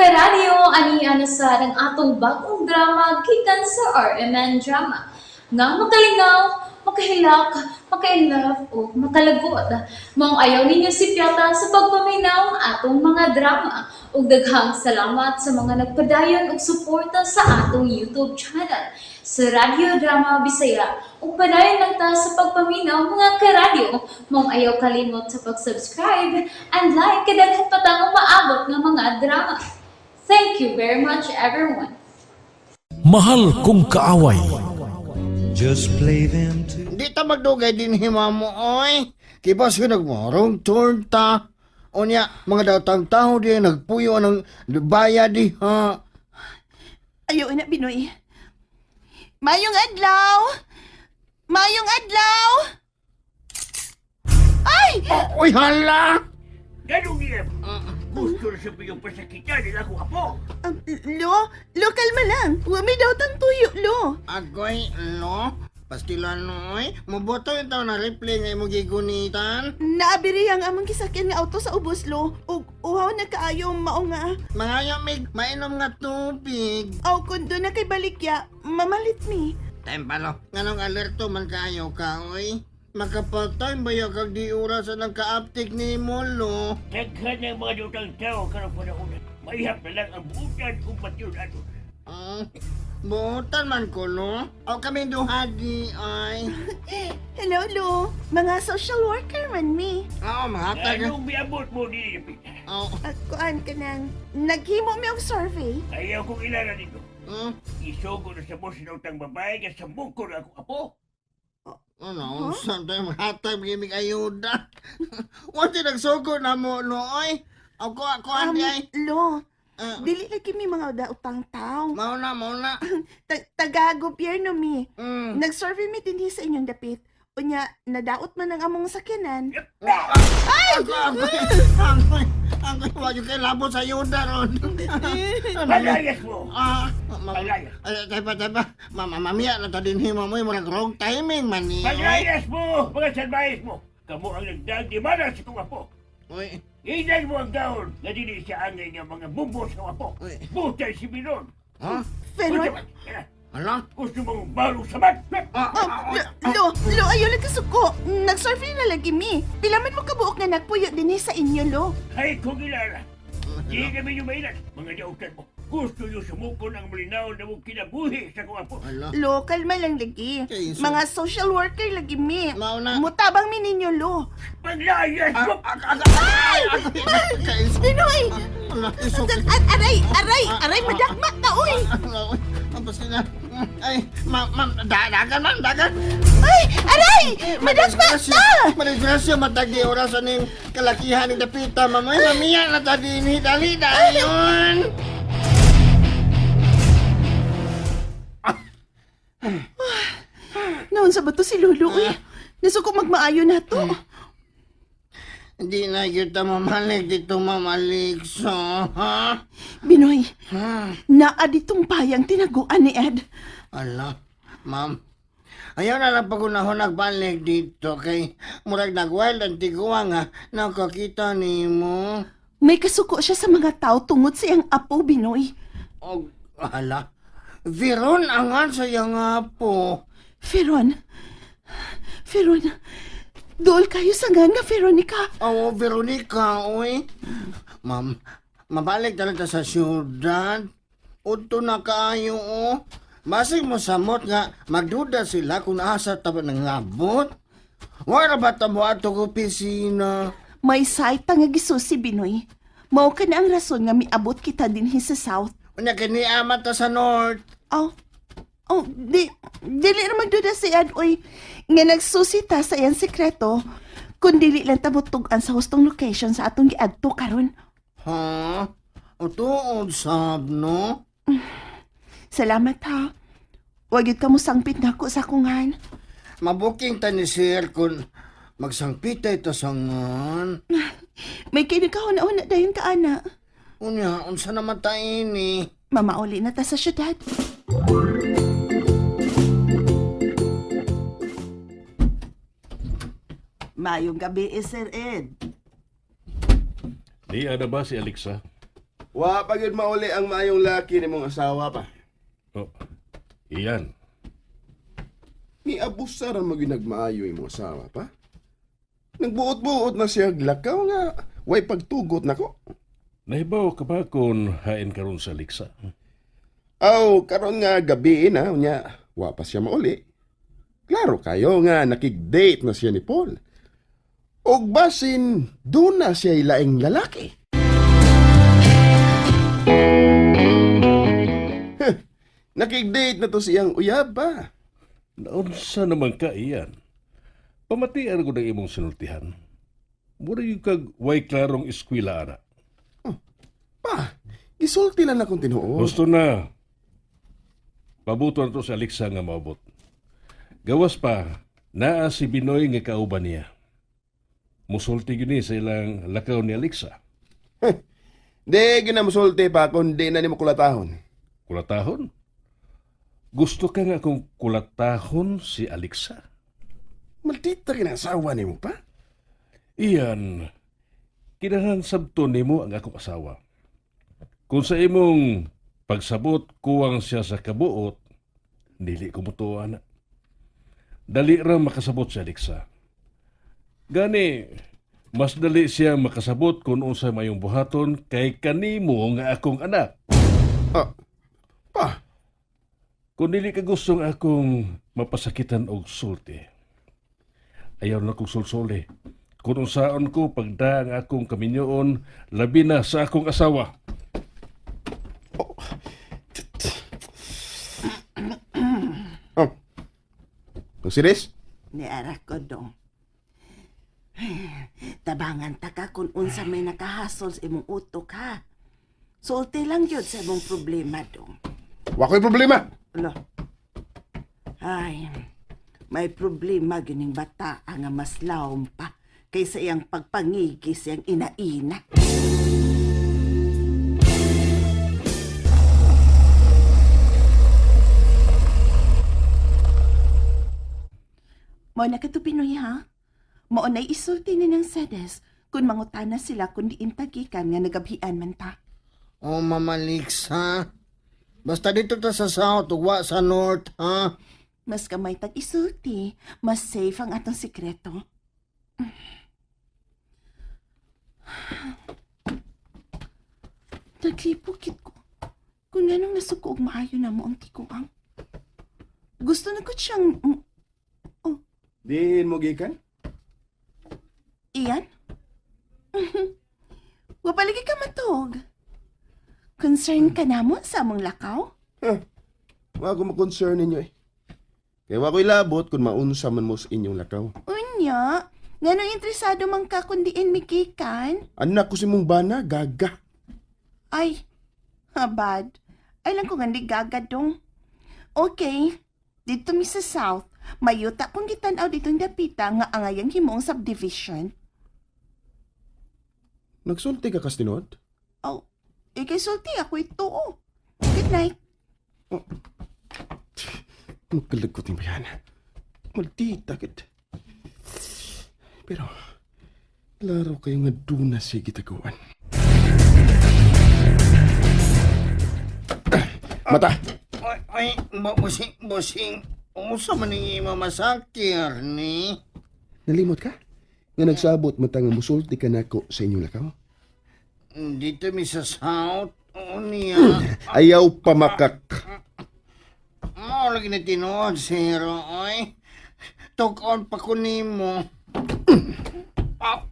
Karadyo, ani na sa ang atong bagong drama gikan sa RMN Drama. Nga makalingaw, makahilak, maka-inlove o makalagot. Maong ayaw ninyo sipyata sa pagpaminaw ang atong mga drama. Ug daghang salamat sa mga nagpadayon og suporta sa atong YouTube channel sa Radyo Drama Bisaya. Ug padayon lang ta sa pagpaminaw, mga karadyo. Maong ayaw kalimot sa pag-subscribe and like kay daghan pa tang umaabot nga mga drama. Thank you very much, everyone. Mahal Kong Kaaway. Just play them to Di ta magdugay din hima mo, oy. Kibas ko nagmorong turn ta. Unya, mga datang tao di nagpuyo ng baya di ha. Ayaw na, Binoy. Mayong adlaw! Mayong adlaw! Ay! Uy, hala! Ganong niya. Gusto na siya yung pasakitan nila akong apo. Lo, lo, kalma lang. Wa may daw tang tuyo, lo. Agoy, lo. Pastilan, oy. Maboto yung tao na replay nga imong gigunitan. Naabiri ang among gisakyan nga auto sa ubos, lo. Ug uhaw na kaayo mao nga. Mga yamig, mainom nga tubig. Aw kun do na kay balikya, mamalit mi. Time pa, lo. Nganong alerto man kaayo ka, oy. Makapatay ba ya kag di oras ng kaaptik ni mo, lo? Daghan ng mga dutang tao karong panahon. Maihap na lang ang buutan kung patyon ato. Ah, buotan man ko, lo. O kami duha di, ay. Hello, lo. Mga social worker man mi. Oo, mahatag. Anong biabot mo dili Pita? Oo. Kuan ka nang naghimo mi og survey. Ayaw kong ilala nito. Isugo na sa boss ng utang babae nga sa ko na akong apo. Ano, unsa tayo mahatag gimig ayuda. Wala nagsugo na mo, no, oy. Ako, ako, andi, ay. Lo, Ah, dili lagi mi mga dautang tao. mao na, mao na. Taga-gobyerno mi. Nag-survey mi dinhi sa inyong dapit. Unya, nadaot man ang among sakyanan. Ay! Ako, ako, ako, ako, wag yung kay labot sa ayuda ron. Palayas mo! Ah, ma, Palayas! ay, tay pa, tay pa. Mama, mamiya na ta din himo mo, murag wrong timing man ni. oy. Palayas mo! Mga salbayas mo! Kamu ang nagdaag di mana sa kong apo. Uy, Ilan mo ang gaon nga dili siya angay nga mga bumbo sa apo. Uy. Butay si Binon. Ha? Pero, Gusto ba- Eh, Hala? Gusto mong balong sabat? Ah, oh, ah, lo, lo, ayaw lang kasuko. Nag-survey na lagi mi. Pila man mo kabuok nga nagpuyo dinhi sa inyo, lo. Ay kong ilala. Di kami yung mailan, mga dautan mo. Gusto nyo sumuko ng malinaw na mong kinabuhi sa kong apo. Hala. Lo, kalma lang lagi. Kay so- Mga social worker lagi mi. Mao na. Mutabang mi ninyo, lo. Paglayas Ah, mo! ah, ah, ah, ah, kay- Pinoy! Hala, isok. Aray, aray, aray, madakma ta, uy! Ang pasila. Ay, ma'am, ma'am, dagan, ma'am, dagan. Ay, aray! Madakma ta! Madisgrasya, matag di oras aning kalakihan ng dapita, ma'am. Ay, mamiya na ta din, dali, dali yun. Naon sa ba to si Lolo, uy? Nasuko magmaayo na to. Hindi na kita mamalik dito, Ma'am Alexa, ha? Binoy, Ha? naa ditong payang tinaguan ni Ed. Ala, ma'am. Ayaw na lang pagunahon nagbalik dito kay murag nagwild ang tiguang nga nakakita nimo. May kasuko siya sa mga tao tungod sa iyang apo, Binoy. Og hala. Veron angan sa iyang apo. Feron. Feron. Dool kayo sa nga nga, Veronica. Oo, Veronica, oy. Ma'am, mabalik talaga sa syudad. Udto na kaayo, oh. Basig mo samot nga, magduda sila kung asa ta ba nangabot. Wala ba ta mo ato ko opisina? May site nga gisusi, Binoy. Mao ka na ang rason nga miabot kita dinhi sa South. Unya kini ama ta sa North. Oh, oh, di, dili na magduda si Ed, oy. Nga nagsusi ta sa iyang sekreto, kun dili lang ta mutug-an sa hustong location sa atong giadto karon. Ha? O tuod sab, no? Salamat ha. Wag yun ka mo sangpit nako sa kungan. Mabuking ta ni sir kung magsangpitay ta sangan. May kinagkahuna-una dayon ka, ana. Unya, unsa naman ta ini? Mamauli na ta sa syudad. Mayong gabi, eh, Sir Ed. Niya na ba si Alexa? Wa pa gyud mauli ang maayong laki nimong asawa pa. Oh, iyan. Ni abusar ang maginagmaayo imong asawa pa. Nagbuot-buot na siya lakaw nga way pagtugot nako. Nahibaw ka ba kung hain karon sa Liksa? Aw, karon nga gabi na unya wa pa siya mauli. Klaro kayo nga nakig-date na siya ni Paul. Og basin doon na siya laing lalaki. Heh, nakig-date na to siyang uyab ba? Naunsa naman ka, iyan. Pamatian ko ng imong sinultihan. Mura yung kag way klarong eskwela, ana. Pa, gisulti lang akong tinuod. Gusto na. Pabuto na to si Alexa nga maabot. Gawas pa, naa si Binoy nga kauban niya. Musulti gyud ni sa ilang lakaw ni Alexa. Heh, di ginamusulti pa kung di na nimo kulatahon. Kulatahon? Gusto ka nga kung kulatahon si Alexa? Maldita kinasawa nimo pa. Iyan, kinahanglan sabto nimo ang akong asawa. Kung sa imong pagsabot kuwang siya sa kabuot, dili ko mutuo ana. Dali ra makasabot si Alexa. Gani, mas dali siya makasabot kung unsa mayong buhaton kay kanimo nga akong anak. Ah, pa, Kung dili ka gustong akong mapasakitan og sulti, ayaw na kong sulsuli. Kung unsaon ko pagda ang akong kaminyoon, labi na sa akong asawa. Oh. Siris? Niara ko dong. Tabangan ta ka kung unsa may nakahasol sa imong utok ha. Sulti lang yun sa imong problema dong. Wa ko'y problema. Alo. Ay, may problema gining bata nga mas lawom pa kaysa iyang pagpangigi siyang ina-ina. Mo na ka to, Pinoy, ha? Mao na'y isulti ni ng sedes kung mangutana sila kung diin tagikan nga nagabhian man ta. Oh, Mama Lixa. Basta dito ta sa south, ugwa sa north, ha? Mas kamay tag isulti, mas safe ang atong sikreto. Naglipukit ko. Kung anong nasuko og maayo na mo ang tikuang. Gusto na ko siyang... Diin mo gikan? Iyan? Wapalagi ka matog. Concern ka na mo sa among lakaw? Huh. Wa ko ma-concern ninyo eh. Kaya wa ko'y labot kung maunsa man mo sa inyong lakaw. Unya, nganong interesado man ka kundiin migikan? Anak ko si mong bana, gaga. Ay, habad. Ay lang ko nga di gagadong. Okay, dito mi sa South, mayuta kong gitanaw ditong dapita nga angayang himong subdivision. Nagsulti ka kastinod? Oh, ikay sulti ako ito. Oh. Good night. Magkalagot yung bayan. Maldita kit. Pero, klaro kayo nga doon na siya gitaguan. Mata! Ay, ay, busing, busing. Unsa man ni imo masakir ni? Nalimot ka? Nga nagsabot mata nga musulti ka nako sa inyong lakaw? Dito mi sa south. Oo niya. Ayaw pamakak. Mao lagi na tinuod, sir. Oy. Tukon pa ko nimo. Ah,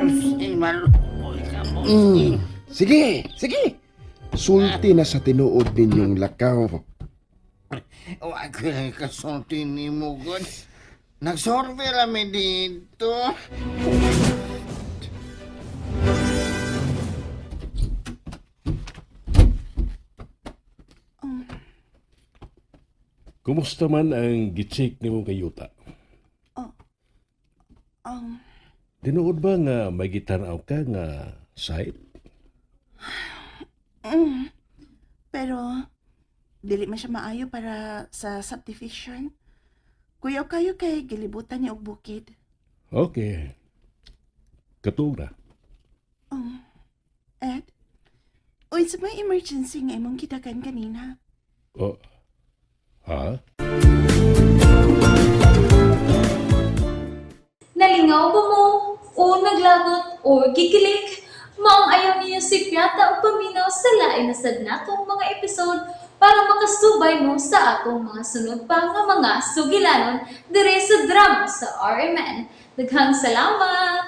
busing, maluoy ka, busing. Sige, sige. Sulti na sa tinuod ninyong lakaw. Wa ko lang kasulti nimo god. Nagsurvey rami dito. Kumusta man ang gitsik nimo kay Yuta? Tinuod ba nga may gitanaw ka nga site? Pero, dili man siya maayo para sa subdivision. Kuyaw kayo kay gilibutan niya og bukid. Okay. Katuog na. Ed, Unsa may emergency nga imong gidagan kanina? Oh. Ha? Nalingaw ba mo? O naglagot o gikilig? Maong ayaw niyo si Piata o paminaw sa lain na sad natong mga episode para makasubay mo sa atong mga sunod pa nga mga sugilanon dire sa drama sa RMN. Daghang salamat!